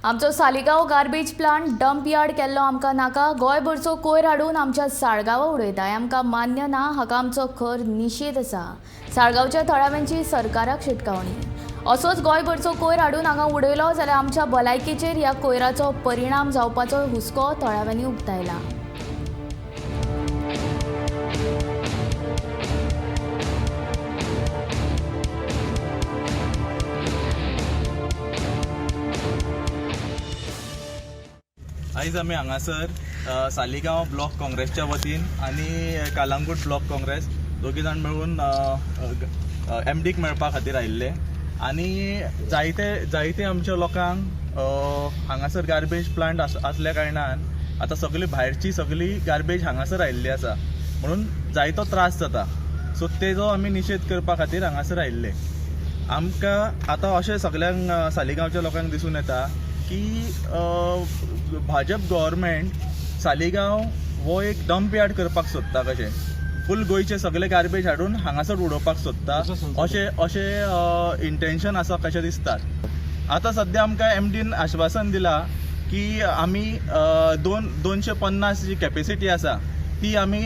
आमचो Saligao garbage plant dump yard केल्लो आमकां नाका. गोंयभरचो कोयर हाडून आमच्या साळगांवा उडयता हें आमकां मान्य ना. हाका आमचो खर निशेध आसा. साळगांवच्या थळाव्यांची सरकाराक शिटकावणी. असोच गोंयभरचो कोयर हाडून हांगा उडयलो जाल्यार आमच्या भलायकेचेर ह्या कोयराचो परिणाम जावपाचो हुस्को थळाव्यांनी उक्तायला. आयज आमी हांगासर सालिगांव ब्लॉक काँग्रेसच्या वतीन आनी कालांगूट ब्लॉक काँग्रेस दोगी जाण मेळून एमडीक मेळपा खातीर आयिल्ले आनी जायते जायते आमच्या लोकांक हांगासर गार्बेज प्लांट आसल्या कारणान आतां सगळी भायरची सगळी गार्बेज हांगासर आयिल्ली आसा, म्हणून जायतो त्रास जाता. सो तेजो आमी निशेध करपा खातीर हांगासर आयिल्ले. आमकां आतां अशें सगल्यांक सालिगांवच्या लोकांक दिसून येता की भाजप गव्हर्मेंट सालिगांव हो एक डंप यार्ड करपाक सोदता, कशें फूल गोंयचे सगळे गार्बेज हाडून हांगासर उडोवपाक सोदता, अशें अशें इंटेन्शन आसा कशें दिसता. आतां सद्या आमकां एमडीन आश्वासन दिलां की आमी 250 जी कॅपेसिटी आसा ती आमी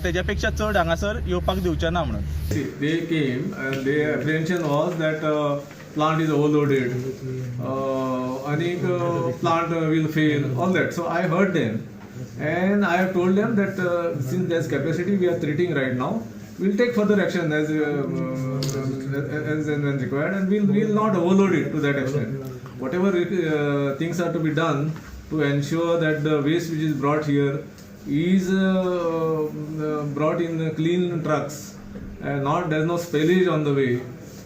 तेज्या पेक्षा चड हांगासर येवपाक दिवचे ना म्हणून. See, they came and their apprehension was that plant is overloaded, anik plant will fail, all that. So I heard them and I have told them that since there's capacity we are treating right now, we'll take further action as and when required, and we'll not overload it to that extent. Whatever things are to be done to ensure that the waste which is brought here is brought in clean trucks and not there's no spillage on the way.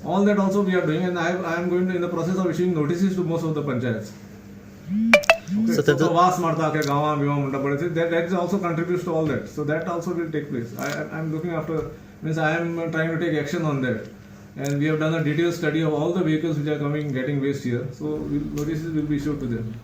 All that also we are doing, and I am going to in the process of issuing notices to most of the panchayats. Okay, So so, the- तो वास मारता अख्या गांवां बिवां म्हणटा पळय, that also contributes to all that. So that also will take place. I am looking after, means I am trying to take action on that, and we have done a detailed study of all the vehicles which are coming getting waste here. So notices will be issued to them.